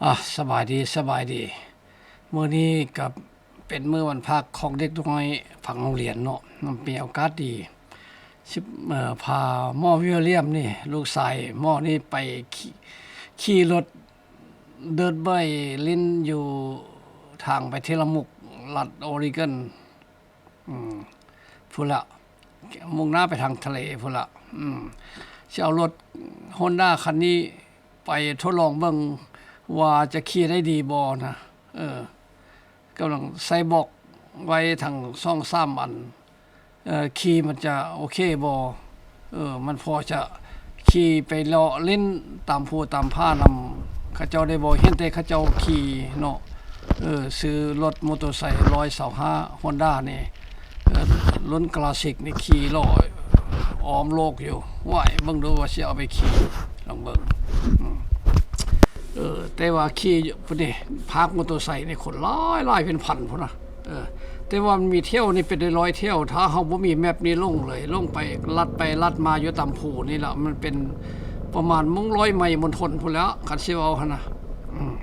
ອາ ສະບາຍດີ ສະບາຍດີ. ມື້ນີ້ກໍເປັນມື້ວັນພາກຂອງເດັກນ້ອຍພັກໂຮງລຽນເນາະ, ມັນເປັນໂອກາດດີ ຊິ ເອີ ພາໝໍວິວລຽມນີ້ ລູກຊາຍໝໍນີ້ໄປຂີ່ ຂີ່ລົດເດີດໄບຫຼິ້ນຢູ່ທາງໄປເທລະມຸກ ລັດໂອຣິກອນ. ອືມ ພຸ້ນລະ ມຸ່ງໜ້າໄປທາງທະເລພຸ້ນລະ. ອືມ ຊິເອົາລົດຮອນດ້າຄັນນີ້ໄປທົດລອງເບິ່ງວ່າຈະຂີ່ໄດ້ດີບໍ່ນະ. ເອີ ກຳລັງໃສ່ບລັອກໄວ້ທັງສອງສາມອັນ. ເອີ ຂີ່ມັນຈະໂອເຄບໍ່? ເອີ ມັນພໍຈະຂີ່ໄປເລາະຫຼິ້ນຕາມພູຕາມຜານຳເຂົາເຈົ້າໄດ້ບໍ່? ເຫັນແຕ່ເຂົາເຈົ້າຂີ່ເນາະ. ເອີ ຊື້ລົດມໍໂຕໄຊຮ້ອຍຊາວຫ້າຮອນດ້ານີ້ ເອີ ລຸ້ນຄລາສສິກນີ້ ຂີ່ເລາະອ້ອມໂລກຢູ່. ຫວາຍ ເບິ່ງດູວ່າຊິເອົາໄປຂີ່ລອງເບິ່ງ. ອືມ ເອີ ແຕ່ວ່າຂີ່ພຸ້ນເດ ພາກມໍໂຕໄຊນີ້ຄົນຫຼາຍໆ ເປັນພັນພຸ້ນນະ. ເອີ ແຕ່ວ່າມັນມີຖ້ຽວນີ້ເປັນຮ້ອຍໆຖ້ຽວ, ຖ້າເຮົາບໍ່ມີແມັບນີ້ຫຼົງເລີຍ, ຫຼົງໄປ ລັດໄປລັດມາຢູ່ຕາມພູນີ້ລະ, ມັນເປັນປະມານໜຶ່ງຮ້ອຍໄມມົນທົນພຸ້ນແຫຼະ ຄັນຊິເວົ້າຫັ້ນນະ. ອືມ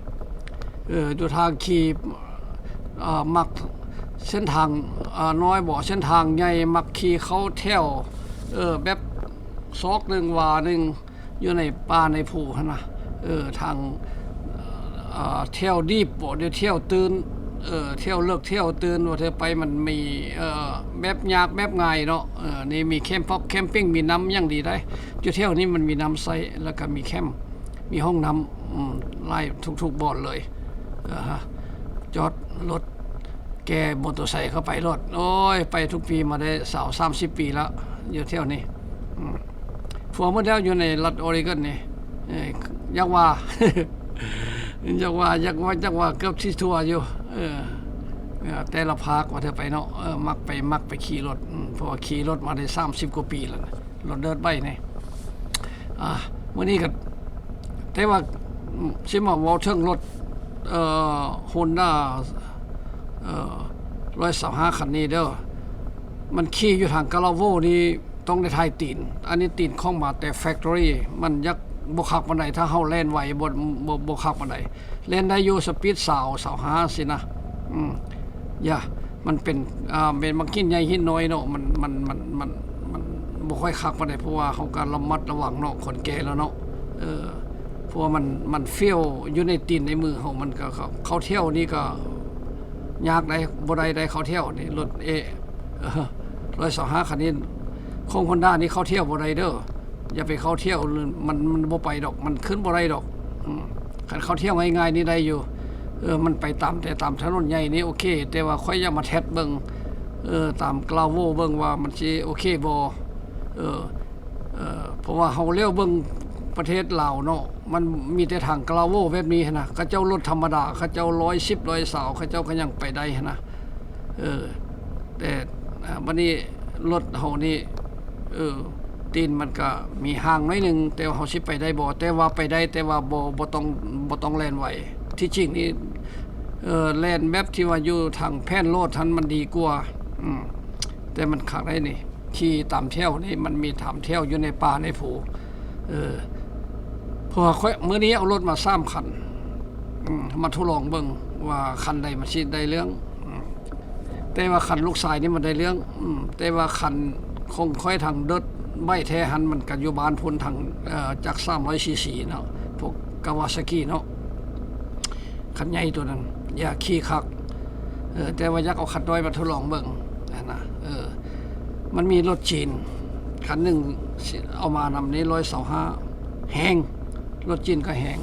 ເອີ ຢູ່ທາງຂີ່ ເອີ ມັກເສັ້ນທາງ ເອີ ນ້ອຍບໍ ເສັ້ນທາງໃຫຍ່ ມັກຂີ່ເຂົ້າແຖວ ເອີ ແບບຊອກໜຶ່ງວາໜຶ່ງ ຢູ່ໃນປ່າໃນພູຫັ້ນນະ. ເອີ ທາງ ເອີ ແຖວດີບບໍ ຫຼືແຖວຕື້ນ ເອີ ແຖວເລິກແຖວຕື້ນ ວ່າເທື່ອໄປມັນມີ ເອີ ແບບຍາກແບບງ່າຍເນາະ. ເອີ ນີ້ມີແຄມປັອກແຄມປິງ ມີນ້ຳຢ່າງດີໄດ໋. ຢູ່ແຖວນີ້ມັນມີນ້ຳໃຊ້ ແລ້ວກໍມີແຄມ ມີຫ້ອງນ້ຳ ອືມ ຫຼາຍທຸກໆບ່ອນເລີຍ. ເອີ ຈອດລົດ ແກ່ມໍໂຕໄຊເຂົ້າໄປໂລດ. ໂອ້ຍ ໄປທຸກປີມາໄດ້ຊາວສາມສິບປີລະ ຢູ່ແຖວນີ້. ອືມ ພົວໝົດແລ້ວຢູ່ໃນລັດໂອຣິກອນນີ້. ເອີ ຢາກວ່າ ຢາກວ່າ ຢາກວ່າ ຢາກວ່າເກືອບຊິທົ່ວຢູ່. ເອີ ເອີ ແຕ່ລະພາກວ່າເທື່ອໄປເນາະ. ເອີ ມັກໄປ ມັກໄປຂີ່ລົດ. ອືມ ເພາະວ່າຂີ່ລົດມາໄດ້ສາມສິບກວ່າປີແລ້ວນະ ລົດເດີດໄບນີ້. ອ່າ ມື້ນີ້ກໍ ແຕ່ວ່າ ອືມ ຊິມາເວົ້າເຖິງລົດ ເອີ ຮອນດ້າ ເອີ ຮ້ອຍຊາວຫ້າຄັນນີ້ເດີ. ມັນຂີ່ຢູ່ທາງກາລາໂວນີ້ຕ້ອງໄດ້ຖ່າຍຕີນ. ອັນນີ້ຕີນຂອງມາແຕ່ແຟັກໂຕຣີ ມັນຢາກບໍ່ຄັກປານໃດ. ຖ້າເຮົາແລ່ນໄວ ບໍ່ ບໍ່ ບໍ່ຄັກປານໃດ. ແລ່ນໄດ້ຢູ່ສະປີດຊາວ ຊາວຫ້າຊີ້ນະ. ອືມ ຢ່າ ມັນເປັນ ອ່າ ເປັນບາງຫີນໃຫຍ່ຫີນນ້ອຍເນາະ. ມັນ ມັນ ມັນ ມັນ ມັນບໍ່ຄ່ອຍຄັກປານໃດ ເພາະວ່າເຮົາກໍລະມັດລະວັງເນາະ ຄົນແກ່ແລ້ວເນາະ. ເອີ ເພາະວ່າມັນ ມັນຟຽວຢູ່ໃນຕີນໃນມືເຮົາ ມັນກໍເຂົ້າ ເຂົ້າແຖວນີ້ກໍຍາກໄດ໋ ບໍ່ໄດ້ໄດ໋ ເຂົ້າແຖວນີ້. ລົດເອ ເອີ ຮ້ອຍຊາວຫ້າຄັນນີ້ ຂອງຮອນດ້ານີ້ເຂົ້າແຖວບໍ່ໄດ້ເດີ. ຢ່າໄປເຂົ້າແຖວ ມັນ ມັນບໍ່ໄປດອກ ມັນຂຶ້ນບໍ່ໄດ້ດອກ. ອືມ ຄັນເຂົ້າແຖວງ່າຍໆນີ້ໄດ້ຢູ່. ເອີ ມັນໄປຕາມ ແຕ່ຕາມຖະໜົນໃຫຍ່ນີ້ໂອເຄ, ແຕ່ວ່າຂ້ອຍຢາກມາແທດເບິ່ງ ເອີ ຕາມກຣາວເວີເບິ່ງວ່າມັນຊິໂອເຄບໍ່. ເອີ ເອີ ເພາະວ່າເຮົາແລ້ວເບິ່ງປະເທດລາວເນາະ, ມັນມີແຕ່ທາງກຣາວເວີແບບນີ້ຫັ້ນນະ. ເຂົາເຈົ້າລົດທຳມະດາ ເຂົາເຈົ້າຮ້ອຍສິບ ຮ້ອຍຊາວ ເຂົາເຈົ້າກໍຍັງໄປໄດ້ຫັ້ນນະ. ເອີ ແຕ່ ອ່າ ບັດນີ້ລົດເຮົານີ້ ເອີ ຕີນມັນກະມີຫ່າງໜ້ອຍໜຶ່ງ, ແຕ່ວ່າເຮົາຊິໄປໄດ້ບໍ່? ແຕ່ວ່າໄປໄດ້, ແຕ່ວ່າບໍ່ ບໍ່ຕ້ອງ ບໍ່ຕ້ອງແລ່ນໄວ. ທີ່ຈິງນີ້ ເອີ ແລ່ນແບບທີ່ວ່າຢູ່ທາງແຜນໂລດຫັ້ນມັນດີກວ່າ. ອືມ ແຕ່ມັນຄັກໄດ໋ນີ້, ຂີ່ຕາມແຖວນີ້ ມັນມີຕາມແຖວຢູ່ໃນປ່າໃນພູ. ເອີ ເພາະວ່າຂ້ອຍ ມື້ນີ້ເອົາລົດມາສາມຄັນ ອືມ ມາທົດລອງເບິ່ງວ່າຄັນໃດມັນຊິໄດ້ເລື່ອງ. ອືມ ແຕ່ວ່າຄັນລູກຊາຍນີ້ມັນໄດ້ເລື່ອງ. ອືມ ແຕ່ວ່າຄັນຂອງຂ້ອຍທາງເດີດໄບແທ້ຫັ້ນ ມັນກໍຢູ່ບ້ານພຸ້ນ ທາງ ເອີ ຈັກສາມຮ້ອຍຊີຊີເນາະ, ພວກກາວາຊາກິເນາະ, ຄັນໃຫຍ່ໂຕນັ້ນ ຢາກຂີ່ຄັກ. ເອີ ແຕ່ວ່າຢາກເອົາຄັນນ້ອຍມາທົດລອງເບິ່ງຫັ້ນນະ. ເອີ ມັນມີລົດຈີນຄັນໜຶ່ງ ເອົາມານຳນີ້ ຮ້ອຍຊາວຫ້າ ແຮງ, ລົດຈີນກໍແຮງ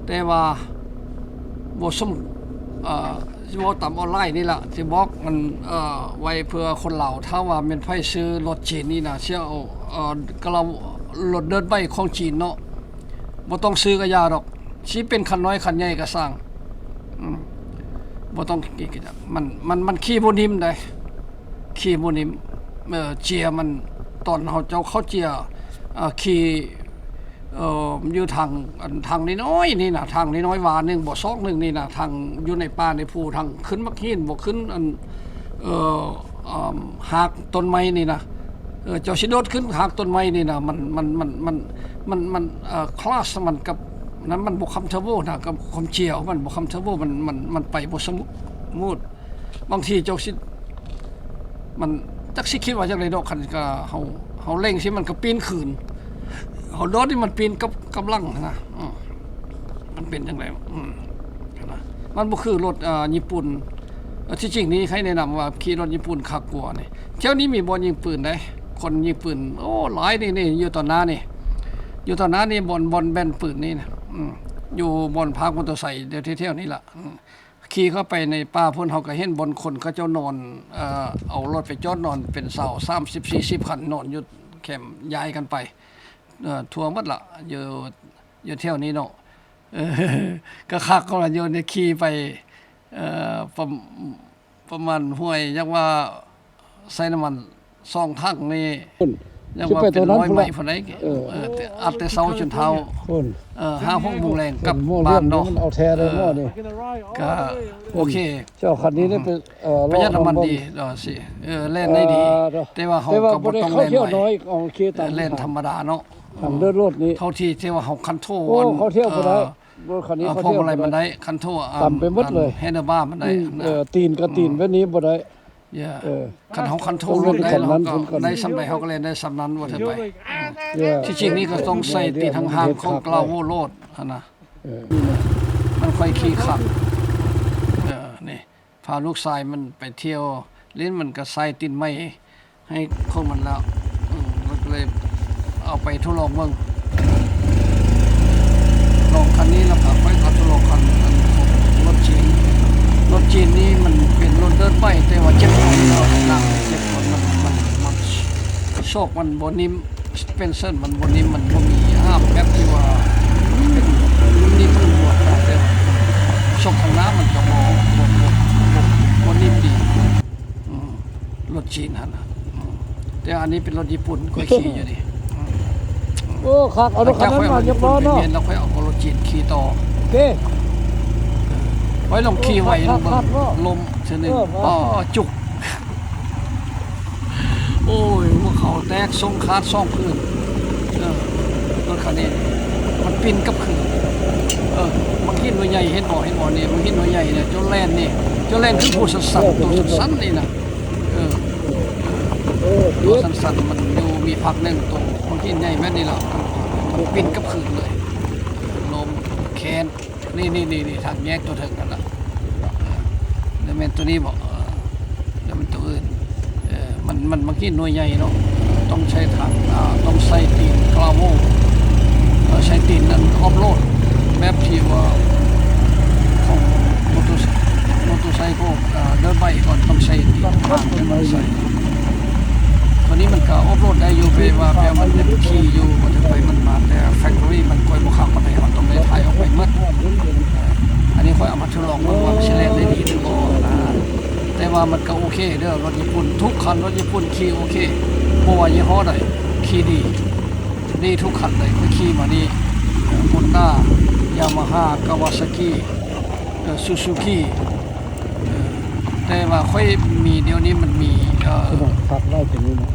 ແຕ່ວ່າບໍ່ສົມ ເອີ ຊິເວົ້າຕາມອອນລາຍນີ້ລະ ຊິບອກມັນ ເອີ ໄວ້ເພື່ອຄົນລາວ. ຖ້າວ່າແມ່ນໃຜຊື້ລົດຈີນນີ້ນະ ຊິເອົາ ເອີ ກະລະ ລົດເດີດໄບຂອງຈີນເນາະ, ບໍ່ຕ້ອງຊື້ກະຢ່າດອກ, ຊິເປັນຄັນນ້ອຍຄັນໃຫຍ່ກະຊ່າງ. ອືມ ບໍ່ຕ້ອງ ມັນ ມັນ ມັນຂີ່ບໍ່ນິ້ມໃດ໋, ຂີ່ບໍ່ນິ້ມ. ເອີ ເຈຍມັນ ຕອນເຮົາເຈົ້າເຂົ້າເຈຍ ເອີ ຂີ່ ເອີ ຢູ່ທາງ ອັນ ທາງນ້ອຍໆນີ້ນະ, ທາງນ້ອຍໆ ວາໜຶ່ງບໍ ຊອກໜຶ່ງນີ້ນະ, ທາງຢູ່ໃນປ່າໃນພູ ທາງຂຶ້ນໝາກຫີນບໍ ຂຶ້ນ ອັນ ເອີ ຮາກຕົ້ນໄມ້ນີ້ນະ. ເອີ ເຈົ້າຊິໂດດຂຶ້ນຮາກຕົ້ນໄມ້ນີ້ນະ, ມັນ ມັນ ມັນ ມັນ ມັນ ມັນ ເອີ ຄລາສມັນກັບ ນັ້ນມັນບໍ່ຄຳເທີໂວນະ ກັບຄວາມຈຽວມັນບໍ່ຄຳເທີໂວ ມັນ ມັນ ມັນໄປບໍ່ສະໝູດ. ບາງທີເຈົ້າຊິ ມັນຈັກຊິຄິດວ່າຈັ່ງໃດດອກ ຄັນກະເຮົາ ເຮົາເລັ່ງຊິມັນກະປີ້ນຄືນ ເຮົາໂດດນີ້ມັນປີ້ນກັບ ກັບຫຼັງນະ. ອືມ ມັນເປັນຈັ່ງໃດ ອືມ ນະ ມັນບໍ່ຄືລົດ ອ່າ ຍີ່ປຸ່ນ. ທີ່ຈິງນີ້ໃຫ້ແນະນຳວ່າຂີ່ລົດຍີ່ປຸ່ນຄັກກວ່ານີ້. ແຖວນີ້ມີບ່ອນຍິງປືນໃດ໋ ຄົນຍິງປືນ ໂອ້ ຫຼາຍນີ້ ນີ້ ຢູ່ຕໍ່ໜ້ານີ້ ຢູ່ຕໍ່ໜ້ານີ້ ບ່ອນ ບ່ອນແບນປືນນີ້ນະ ອືມ ຢູ່ບ່ອນພາກມໍເຕີໄຊແຖວໆນີ້ລະ. ອືມ ຂີ່ເຂົ້າໄປໃນປ່າພຸ້ນ ເຮົາກະເຫັນບ່ອນຄົນເຂົາເຈົ້ານອນ ເອີ ເອົາລົດໄປຈອດນອນເປັນຊາວ ສາມສິບ ສີ່ສິບຄັນ ນອນຢູ່ແຄມ ຍ້າຍກັນໄປ ເອີ ທົ່ວໝົດລະ ຢູ່ ຢູ່ແຖວນີ້ເນາະ. ເອີ ກະຄັກເນາະ ຢູ່ນີ້ຂີ່ໄປ ເອີ ປະ ປະມານຫ້ວຍ ຢາກວ່າໃສ່ນ້ຳມັນສອງຖັງນີ້ ຍັງວ່າເປັນຮ້ອຍໄມພຸ້ນໃດ໋. ເອີ ອັດແຕ່ເຊົ້າຈົນເທົ້າ ເອີ ຫ້າຫົກໂມງແລງກັບບ້ານເນາະ. ເອີ ກະໂອເຄ ເຈົ້າຄັນນີ້ໄດ້ໄປ ເອີ ປະຢັດນ້ຳມັນດີ ເອີ ຊິ ເອີ ແລ່ນໄດ້ດີ ແຕ່ວ່າເຮົາກະບໍ່ຕ້ອງແລ່ນໄວ ແລ່ນທຳມະດາເນາະ. ເທົ່າທີ່ ທີ່ວ່າເຮົາຄັນໂທ ເອີ ພວງມາໄລມັນໄດ້ ຄັນໂທ ຕຳໄປໝົດເລີຍ ແຮນເດີບາມັນໄດ້ ເອີ ຕີນກະຕີນແບບນີ້ບໍ່ໄດ້. ຄັນເຮົາຄັນໂທລົດໄດ້ ເຮົາກະໄດ້ສ່ຳໃດເຮົາກະແລ່ນໄດ້ສ່ຳນັ້ນ ວ່າເຖິງໄປ. ທີ່ຈິງນີ້ກະຕ້ອງໃສ່ຕີນຫ່າງໆຂອງກຣາວໂວໂລດຫັ້ນນະ ມັນຄ່ອຍຂີ່ຄັກ. ເອີ ນີ້ ພາລູກຊາຍມັນໄປທ່ຽວຫຼິ້ນ ມັນກະໃສ່ຕີນໃໝ່ໃຫ້ຂອງມັນແລ້ວ ເອີ ມັນກະເລີຍເອົາໄປທົດລອງເບິ່ງ ລອງຄັນນີ້ ແລ້ວກະຄ່ອຍເອົາທົດລອງຄັນ ອັນ ລົດຈີນ. ລົດຈີນນີ້ມັນເປັນລົດເດີດໄບ ແຕ່ວ່າເຈັດຄົນເນາະ ນັ່ງເຈັດຄົນ ມັນ ມັນ ມັນ ໂຊກມັນບໍ່ນິ້ມ ສະເປັນເຊີມັນບໍ່ນິ້ມ ມັນບໍ່ມີຫ້າມແບບທີ່ວ່າເປັນນິ້ມມືບວດນະ ແຕ່ວ່າໂຊກຂ້າງໜ້າມັນກະບໍ່ ບໍ່ ບໍ່ ບໍ່ນິ້ມດີ. ອືມ ລົດຈີນຫັ້ນນະ ອືມ ແຕ່ອັນນີ້ເປັນລົດຍີ່ປຸ່ນ ຂ້ອຍຂີ່ຢູ່ນີ້. ອືມ ໂອ້ ຄັກ ເອົາລົດຄັນນັ້ນມາຍົກລໍ້ເນາະ ແລ້ວຄ່ອຍເອົາລົດຈີນຂີ່ຕໍ່. ໂອເຄ ເອີ ຂ້ອຍລອງຂີ່ໄວເບິ່ງ ລົ້ມເທື່ອໜຶ່ງ ເອີ ອໍ ຈຸກ ໂອ້ຍ ຫົວເຂົ່າແຕກ ສົ້ງຂາດສອງຜືນ. ເອີ ລົດຄັນນີ້ມັນປິ່ນກັບຄືນ. ເອີ ມັນຫີນໜ່ວຍໃຫຍ່ ເຫັນບໍ່ ເຫັນບໍ່ນີ້ ມັນຫີນໜ່ວຍໃຫຍ່ນະ ຈົນແລ່ນນີ້ ຈົນແລ່ນຄືຜູ້ສັ້ນໆ ໂຕສັ້ນໆນີ້ນະ. ເອີ ໂຕສັ້ນໆ ມັນຢູ່ ມີພັກໜຶ່ງໂຕ ມັນຫີນໃຫຍ່ແມ່ນນີ້ລະ ມັນປິ່ນກັບຄືນເລີຍ. ເອີ ລົມແຄນ ນີ້ໆໆ ທາງແຍກຕົວເທິງຫັ້ນລະ ແລ້ວແມ່ນຕົວນີ້ບໍ ເອີ ແລ້ວແມ່ນຕົວອື່ນ. ເອີ ມັນ ມັນ ມັນຫີນໜ່ວຍໃຫຍ່ເນາະ ຕ້ອງໃຊ້ຖັງ ອາ ຕ້ອງໃສ່ຕີນກຣາວໂວ ເອີ ໃສ່ຕີນອັນອອບໂລດ ແບບທີ່ວ່າຂອງມໍເຕີ ມໍເຕີໄຊເຄິນ ເອີ ເດີດໄບກ່ອນ ຕ້ອງໃສ່ຕີນ ໃສ່ ຕົວນີ້ມັນກະອອບໂລດໄດ້ຢູ່ ແປວ່າ ແປວ່າມັນຍັງຂີ່ຢູ່ ມັນໄປມັນມາ ແຕ່ແຟກໂທຣີມັນຄ່ອຍບໍ່ຄັກປານໃດ ເຮົາຕ້ອງໄດ້ຖ່າຍອອກໄປໝົດ. ອັນນີ້ຂ້ອຍເອົາມາທົດລອງເບິ່ງວ່າມັນຊິແລ່ນໄດ້ດີຫຼືບໍ່ນະ. ແຕ່ວ່າມັນກະໂອເຄເດີ ລົດຍີ່ປຸ່ນທຸກຄັນ ລົດຍີ່ປຸ່ນຂີ່ໂອເຄ ບໍ່ວ່າຍີ່ຫໍ້ໃດຂີ່ດີ ດີທຸກຄັນເລີຍ. ຂ້ອຍຂີ່ມານີ້ ໂຮນດ້າ ຢາມາຮາ ກາວາຊາກິ ເອີ ຊູຊູກິ ເອີ ແຕ່ວ່າຂ້ອຍມີ ດຽວນີ້ມັນມີ ເອີ ພັກໄວ້ຕົວນີ້ນະ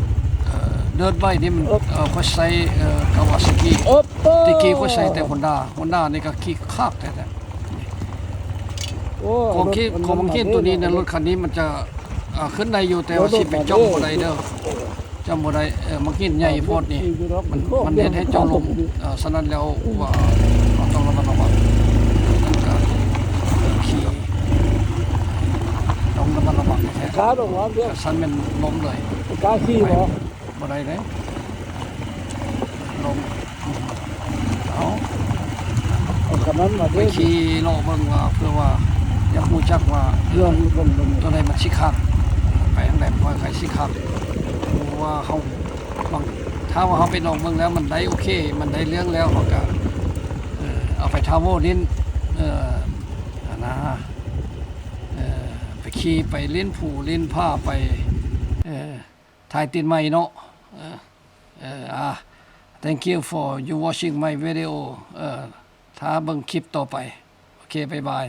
ເອີ ເດີດໄບນີ້ມັນ ເອີ ຂ້ອຍໃຊ້ ເອີ ກາວາຊາກິ ແຕ່ກີ້ຂ້ອຍໃຊ້ແຕ່ໂຮນດ້າ ໂຮນດ້ານີ້ກະຂີ່ຄັກແທ້ໆ. ໂອ້ ຂອງ ຂອງບັງເຂນໂຕນີ້ນະ ລົດຄັນນີ້ມັນຈະ ເອີ ຂຶ້ນໄດ້ຢູ່ ແຕ່ວ່າຊິໄປຈ້ອມບໍ່ໄດ້ເດີ ຈ້ອມບໍ່ໄດ້. ເອີ ບັງເຂນໃຫຍ່ໂພດນີ້ ມັນ ມັນເຮັດໃຫ້ເຈົ້າລົ້ມ. ເອີ ສະນັ້ນແລ້ວວ່າເຮົາຕ້ອງລະມັດລະວັງ ເອີ ການ ເອີ ຂີ່ ຕ້ອງລະມັດລະວັງແທ້ໆ ຄັນຊັ້ນແມ່ນລົ້ມເລີຍ ກ້າຂີ່ບໍ່? ບໍ່ໄດ້ເດ້ ລົມ. ເອົາ ເອົາຄັນນັ້ນມາ ໄປຂີ່ເລາະເບິ່ງວ່າ ເພື່ອວ່າຢາກຮູ້ຈັກວ່າ ເອີ ຕົວໃດມັນຊິຄັກ ໄປທາງໃດມັນຄ່ອຍຊິຄັກ. ເພາະວ່າເຮົາ ບາງ ຖ້າວ່າເຮົາໄປລອງເບິ່ງແລ້ວມັນໄດ້ໂອເຄ ມັນໄດ້ເລື່ອງແລ້ວ ເຮົາກະ ເອີ ເອົາໄປທາວເວີລຫຼິ້ນ ເອີ ຫັ້ນນະ ເອີ ໄປຂີ່ໄປຫຼິ້ນພູຫຼິ້ນຜາໄປ ເອີ ຖ່າຍຕິດໃໝ່ເນາະ. ເອີ ເອີ ອ່າ Thank you for you watching my video. ເອີ ຖ້າເບິ່ງຄລິບຕໍ່ໄປ. ໂອເຄ ບາຍບາຍ.